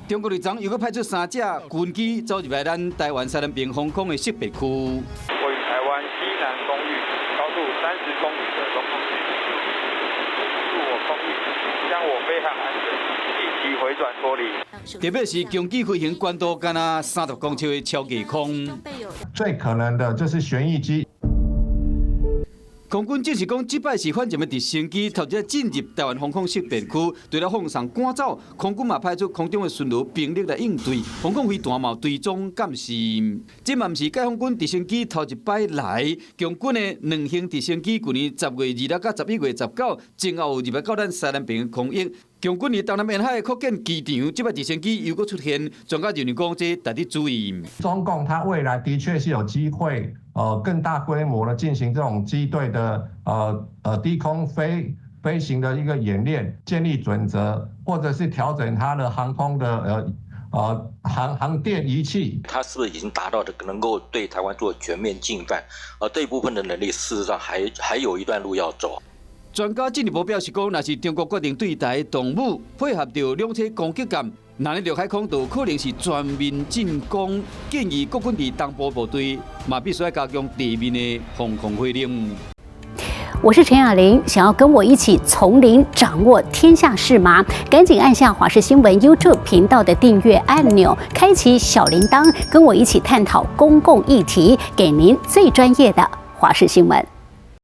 中國昨昏又閣派出三架軍機走入來咱台灣西南邊防空的識別區。位於台灣西南空域，高度30公里的中空區，入我空域，將我飛航安全，立即回轉脫離。特別是強機飛行高度，敢若30公尺的超低空。最可能的就是旋翼機。空軍證實講，這擺是反潛的直升機頭一進入台灣防空識別區，除了放送趕走，空軍嘛派出空中的巡邏兵力來應對，防空飛彈嘛追蹤監視。這嘛毋是解放軍直升機頭一擺來，共軍的兩型直升機，去年10月26佮11月19，前後入來到咱西南邊空域。共軍佇東南沿海擴建機場，這擺直升機又閣出現，專家認為講這值得注意。中共它未來的確是有機會，更大規模的進行這種機隊的低空飛行的一個演練，建立準則，或者是調整它的航空的航電儀器。它是不是已經達到的能夠對台灣做全面進犯？而這一部分的能力，事實上還有一段路要走。專家進一步表示講，若是中國決定對台動武，配合著兩棲攻擊艦，那呢著海空就可能是全面進攻。建議國軍佇東部部隊嘛必須愛加強地面的防空火力。我是陳雅玲，想要跟我一起從零掌握天下事嗎？趕緊按下華視新聞 YouTube 頻道的訂閱按鈕，開啟小鈴鐺，跟我一起探討公共議題，給您最專業的華視新聞。